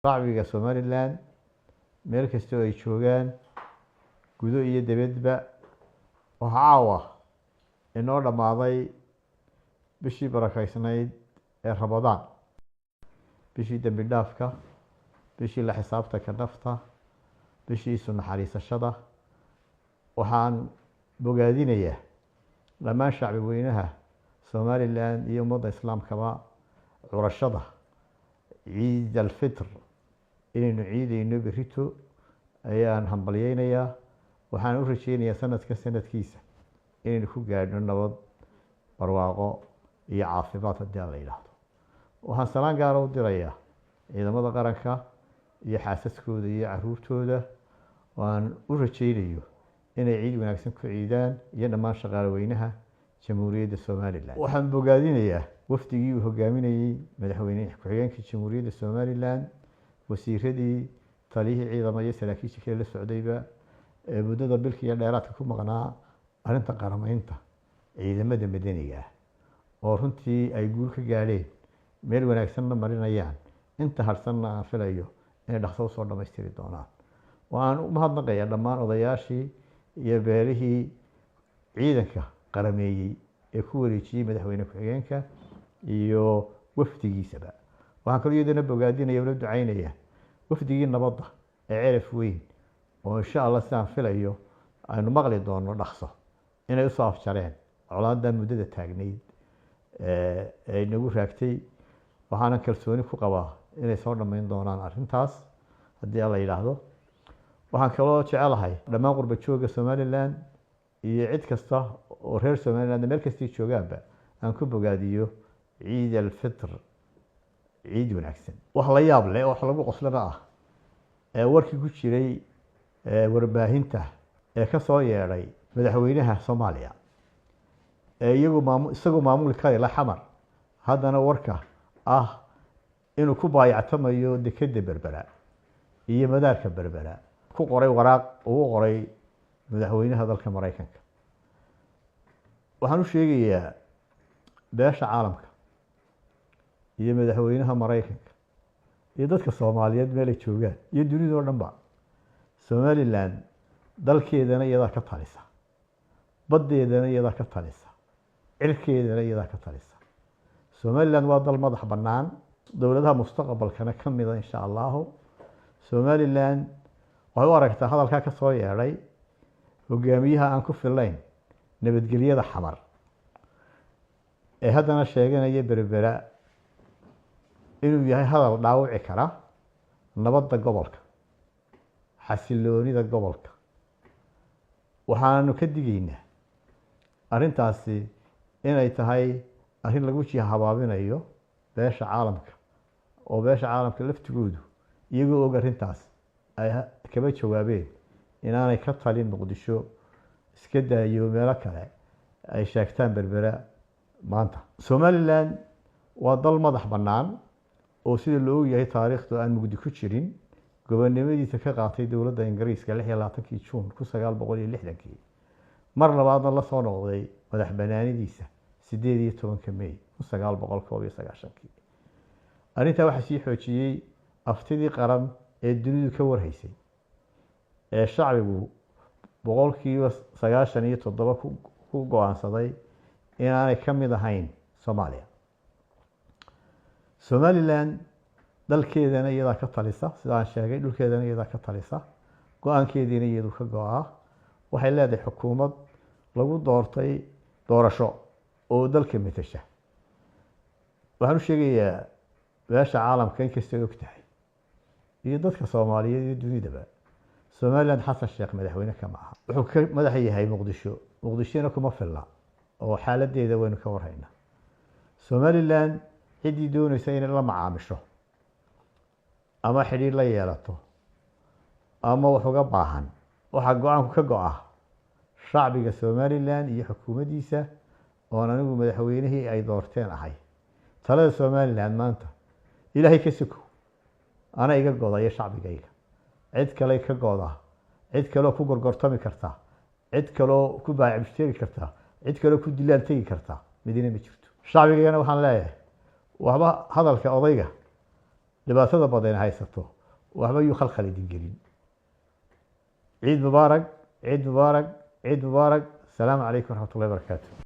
Shacbiga Somaliland meel kastoo ay joogaan, gudo iyo dibadba, waxaa caawa inoo dhammaaday bishii barakaysnayd ee Ramadaan, bishii dembi dhaafka, bishii la xisaabtanka nafta, bishii isu naxariisashada. Waxaan bogaadinayaa dhammaan shacbi weynaha Somaliland iyo ummadda islaamkaba curashada Ciid Alfitr. Inaynu ciidayno berrito ayaan hambalyeynayaa. Waxaan u rajeynayaa sanadka sanadkiisa inaynu ku gaadhno nabad, barwaaqo iyo caafimaad, haddii aan la yidhaahdo. Waxaan salaan gaara u dirayaa ciidamada qaranka iyo xaasaskooda iyo caruurtooda, waan u rajeynayo inay ciid wanaagsan ku ciidaan, iyo dhammaan shaqaale weynaha Jamhuuriyadda Somaliland. Waxaan bogaadinayaa wafdigii uu hogaaminayey madaxweyne ku-xigeenka Jamhuuriyadda Somaliland, wasiiradii, taliyihii ciidamada iyo saraakiisha kale la socdayba ee muddada bilka iyo dheeraadka ku maqnaa arrinta qaramaynta ciidamada madaniga ah, oo runtii ay guul ka gaadheen, meel wanaagsanna marinayaan, inta harsanna aan filayo inay dhaqso usoo dhammaystiri doonaan. Waan u mahadnaqayaa dhammaan odayaashii iyo beelihii ciidanka qarameeyey ee ku wareejiyey madaxweyne ku-xigeenka iyo wafdigiisaba. Waxaan kaloo iyadana bogaadinaya, ula ducaynaya wafdigii nabadda ee Ceraf Weyn, oo insha Allah sidaan filayo aynu maqli doono dhaqso inay usoo afjareen colaadda muddada taagnayd ee inagu raagtay. Waxaanan kalsooni ku qabaa inay soo dhammayn doonaan arrintaas, haddii Alla yidhaahdo. Waxaan kaloo jecelahay dhammaan qurba joogga Somaliland iyo cid kasta oo reer Somaliland meel kastay joogaanba aan ku bogaadiyo Ciid Alfitr, ciid wanaagsan. Wax la yaab leh oo wax lagu qoslana ah ee warkii ku jiray warbaahinta ee ka soo yeedhay madaxweynaha Soomaaliya ee iyagu maamu isagoo maamuli kari la Xamar, haddana warka ah inuu ku baayactamayo dekeda Berbera iyo madaarka Berbera ku qoray waraaq ugu qoray madaxweynaha dalka Maraykanka. Waxaan u sheegayaa beesha caalamka iyo madaxweynaha Maraykanka iyo dadka Soomaaliyeed meel ay joogaan iyo dunida oo dhan ba, Somaliland dalkeedana iyadaa ka talisa, baddeedana iyadaa ka talisa, cirkeedana iyadaa ka talisa. Somaliland waa dal madax bannaan, dowladaha mustaqbalkana ka mida, insha Allahu. Somaliland waxay u aragtaa hadalkaa ka soo yeedhay hogaamiyaha aan ku filayn nabadgelyada Xamar ee haddana sheeganaya Berbera inuu yahay hadal dhaawici kara nabadda gobolka, xasiloonida gobolka. Waxaanu ka digaynaa arrintaasi inay tahay arrin lagu jiha habaabinayo beesha caalamka, oo beesha caalamka laftigoodu iyagoo og arrintaas ay kaba jawaabeen inaanay ka talin Muqdisho, iska daayo meelo kale ay sheegtaan Berbera maanta. Somaliland waa dal madax bannaan oo sida la ogyahay taariikhdu aan mugdi ku jirin gobonnimadiisa ka qaatay dowladda Ingiriiska 26-kii Juun 1960-kii, mar labaadna la soo noqday madax banaanidiisa 18-ka May 1991-kii. Arrintaa waxaa sii xoojiyey aftidii qaran ee dunidu ka warhaysay ee shacbigu 97% ku go-aansaday inaanay ka mid ahayn Soomaaliya. Somaliland dalkeedana iyadaa ka talisa, sidaan sheegay, dhulkeedana iyadaa ka talisa, go-aankeediina iyadu ka go-aa. Waxay leedahay xukuumad lagu doortay doorasho oo dalka metesha. Waxaan u sheegayaa beesha caalamka, inkastay og tahay, iyo dadka Soomaaliyeed iyo dunidaba, Somaliland Xasan Sheekh madaxweyne kama aha. Wuxuu ka madax yahay Muqdisho, Muqdishona kuma filla oo xaaladeeda waynu ka warhaynaa. Somaliland ciddii doonaysa inay la macaamisho ama xidhiir la yeelato ama wax uga baahan, waxaa go-aanku ka go-a shacbiga Somaliland iyo xukuumaddiisa, oon anigu madaxweynihii ay doorteen ahay. Talada Somaliland maanta, Ilaahay ka suko, ana iga godayo shacbigayga, cid kale ka goda, cid kaleo ku gorgortami karta, cid kaloo ku baayacmushteri karta, cid kaloo ku dilaal tegi karta midina ma jirto. Shacbigaygana waxaan leeyahay, waxba hadalka odayga Dhibaatada badan haysato waxba yuu khalkhal idin gelin. Ciid mubaarak, ciid mubaarak, ciid mubaarak. Asalaamu calaykum waraxmatullahi barakaatu.